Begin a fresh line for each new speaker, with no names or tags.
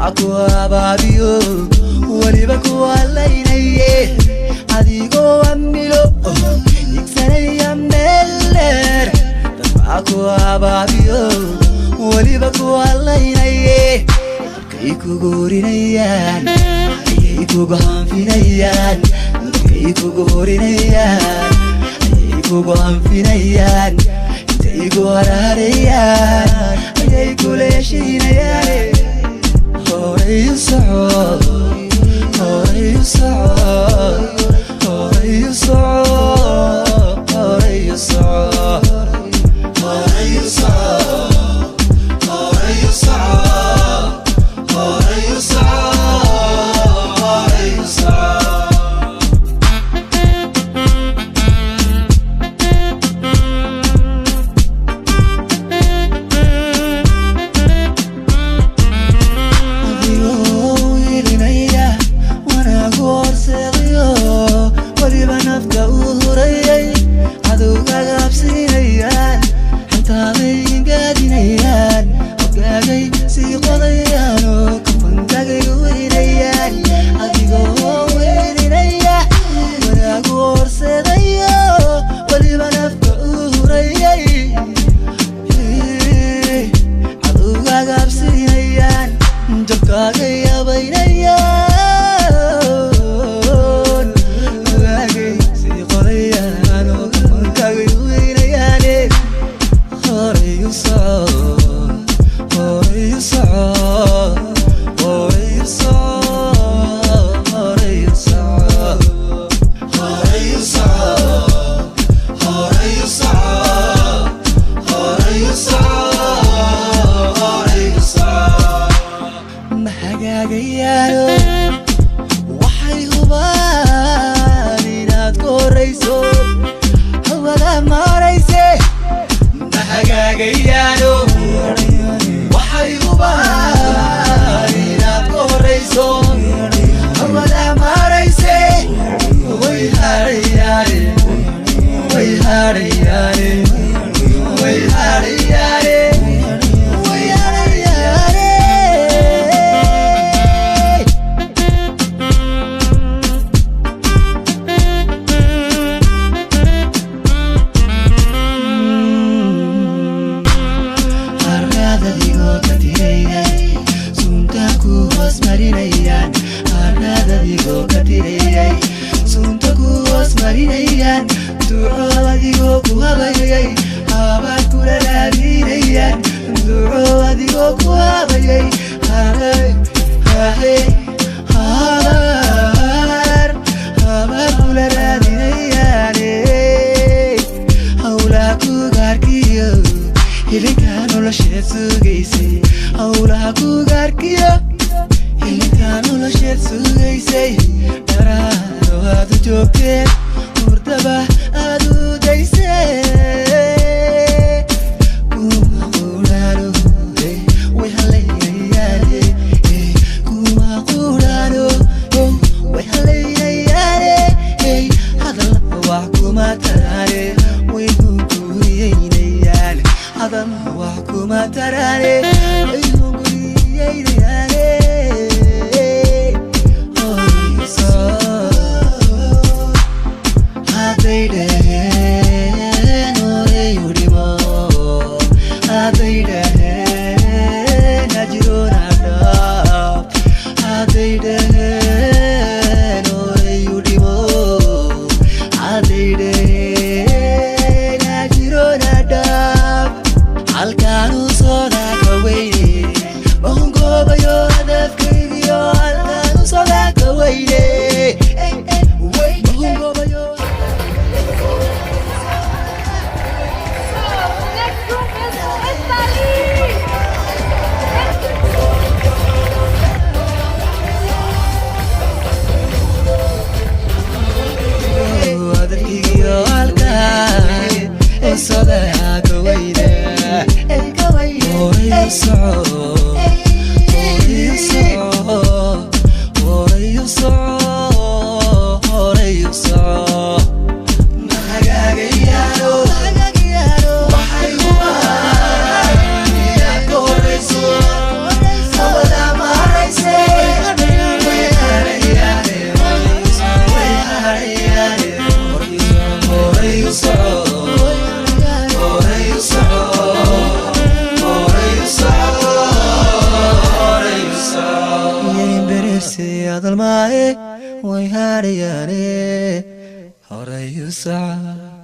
Dadbaa ku abaabiyo, weliba ku halaynaye, adigoo amilo igsanaya meel dheer. Dadbaa ku abaabiyo, weliba ku halaynaye, habkay kugu horinayaan ayay kugu hanfinayaan, habkay kugu horinayaan ayay kugu hanfinayaan, intay ku haraarayaan ayay kula heshiinayaan. Horay u soco, horay u soco, horay u soco, horay u soco, horay u soco, horay u soco, horay u soco, horay u soco. Adigoo ilinaya wanaagu horseedayo, weliba nafta uu hurayay, cadowgaaga absiinayaan, xantaaday ingaadinayaan, hoggaagay sii qodayaan oo kafankaagay weynayaan. Adigoo welinaya wanaagu horseedayo, weliba nafta uu hurayay, cadowgaaga absiinayaan, jabkaaga yabaynayaan, ogaagay sii qodayaan oo kafankaagay weynayaane. Horay u soco, horay u soco, horay u soco, horay u soco, horay u soco, horay u soco, horay u soco, horay u soco. Ma hagaagayaano, waxay hubaan inaad ku horayso hawada maarayse. Ma hagaagayaano, waxay hubaan inaad ku horayso hawada maarayse. Way harayaane, way harayaane, way harayaane, way harayaane. Harraadadigoo ka tirayay, sunta ku hoos marinayaan. Harraadadigoo ka tirayay, sunta ku hoos marinayaan. Duco adigoo ku habayay, habaad kula raadinayaan. Duco adigoo ku habayay, hahay hahay, habaar habaar kula raadinayaan. Howlaha kugaarkiyo hilinka nolosheed sugaysay, howlaha kugaarkiyo hilinka nolosheed sugaysay, dharaaro aad u joogteen, hurdaba aad u daysay. Kuma quraano, way halaynayaane. Kuma quraano, way halaynayaane. Hadal wax kuma taraane, way hunguriyeynayaan. Hadal wax kuma taraane, way hunguriyeynayaane. Horay hadday dhaheen horay u dhimo, hadday dhaheen hajiroona dhaaf, hadday dhaheen horay u dhimo, hadday dhaheen hajiroona dhaaf, halkaanu soodaa ka weyne mahungoobayo hadafkaygiyo, halkaanu soodaa ka weyne mahungoobayo.
So, next group is Italy.
Hadalkaygiyo halkaan sodaa ka weyne. Horay u soco, horay u soco, horay u soco, horay u soco. Ma hagaagayaano, waxay hubaan inaad ka horayso hawada maarayse. Hadal maaye, way hadhayaane, horay u soco.